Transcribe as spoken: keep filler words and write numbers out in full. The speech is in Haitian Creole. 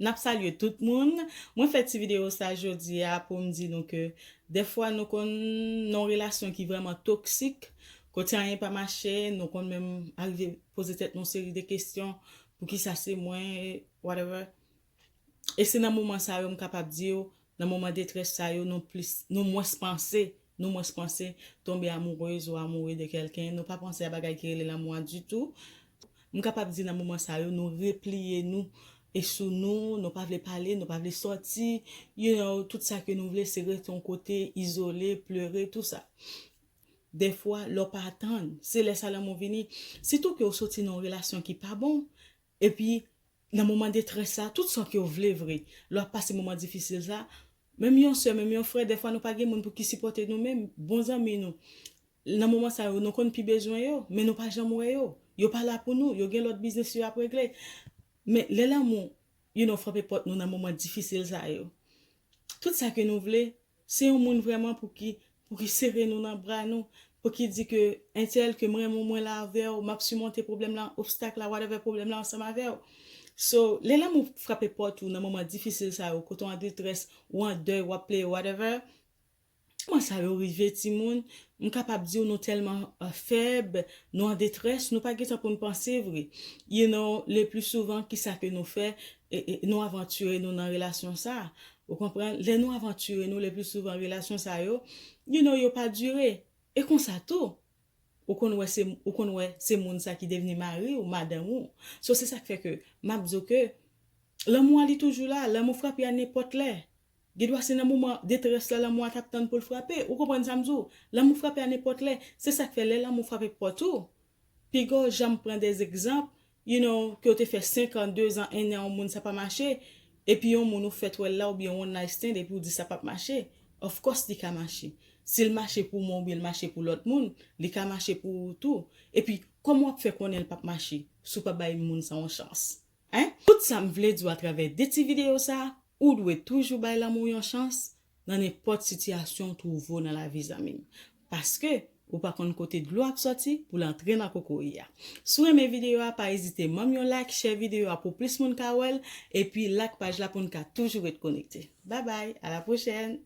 N ap salye tout moun. Mwen fè ti videyo sa jodi a pou m di nou ke dèfwa nou konn nan yon relasyon ki vrèman toksik, kote anyen pa mache, nou konn menm arive poze tèt nou seri de kesyon, poukisa se mwen, whatever. E se nan moman sa yo m kapab di w, nan moman detrès sa yo, nou plis, nou mwens panse, nou mwens panse tonbe amourez ou amoure de kèlken, nou pa panse a bagay ki rele lanmou a ditou. M kapab di nan moman sa yo, nou repliye nou e sou nou, nou pa vle pale, nou pa vle sòti, you know, tout sa ke nou vle se rete yon kote, izole, plere, tou sa. Dèfwa, lè w pa atann, se lè sa lanmou vini. Sitou ke w soti nan yon relasyon ki pa bon, epi nan moman detrès sa, tout sa ke w vle vre, lè w ap pase moman difisil sa, menm yon sè, menm yon frè, dèfwa nou pa gen moun pou ki sipòte nou menm, bon zanmi nou. Nan moman sa yo, nou konn pi bezwen yo, men nou pa janm wè yo. Yo pa la pou nou, yo gen lòt biznis yo ap regle. Men lè lanmou, you know, frape pòt nou nan moman difisil sa yo. Tout sa ke nou vle, se yon moun vrèman pou ki, pou ki sere nou nan bra nou, pou ki di ke entèl ke m renmen w, mwen la avè w, m ap simonte pwoblèm la, obstak la, whatever pwoblèm la ansanm avè w. So, lè lanmou frape pòt ou nan moman difisil sa yo, kote w an detrès, ou an dèy, w ap pleye, whatever, moman sa yo rive, timoun, m kapab di w nou tèlman, euh, fèb, nou an detrès, nou pa gen tan pou n panse vre. You know, le pli souvan, kisa ke nou fè, e, e, nou avantire nou nan relasyon sa. Ou konprann? Lè nou avantire nou, le pli souvan, relasyon sa yo, you know, yo pa dire. E konsa tou, ou konn wè se, ou konn wè se moun sa ki devni mari ou madanm ou. So, se sa k fè ke m ap di w ke lanmou a li toujou la, lanmou frape a nenpòt lè. Gen dwa se nan moman detrès la lanmou a t ap tann pou l frape. Ou konprann sa m di w? Lanmou frape a nenpòt lè. Se sa k fè lè lanmou frape pòt ou, piga w janm pran de egzanp, you know, ke w te fè senk an, de zan, en an, yon moun sa pa mache, epi yon moun ou fèt wè l la oubyen one night stand epi w di sa p ap mache. Of course li ka mache. Si l mache pou mwen oubyen l mache pou lòt moun, li ka mache pou ou tou. Epi, kòman w ap fè konnen l p ap mache si w pa bay moun sa yon chans? Hein? Tout sa m vle di w atravè de ti videyo sa, ou dwe toujou bay lanmou yon chans nan nenpòt sitiyasyon w twouve w nan lavi, zanmi m. Paske ou pa konn kote dlo ap sòti pou l antre nan kokoye a. Si w renmen videyo a, pa ezite ban m yon like, share videyo a pou plis moun ka wè l, epi like paj la pou n ka toujou ret konekte. Babay, a la pwochèn!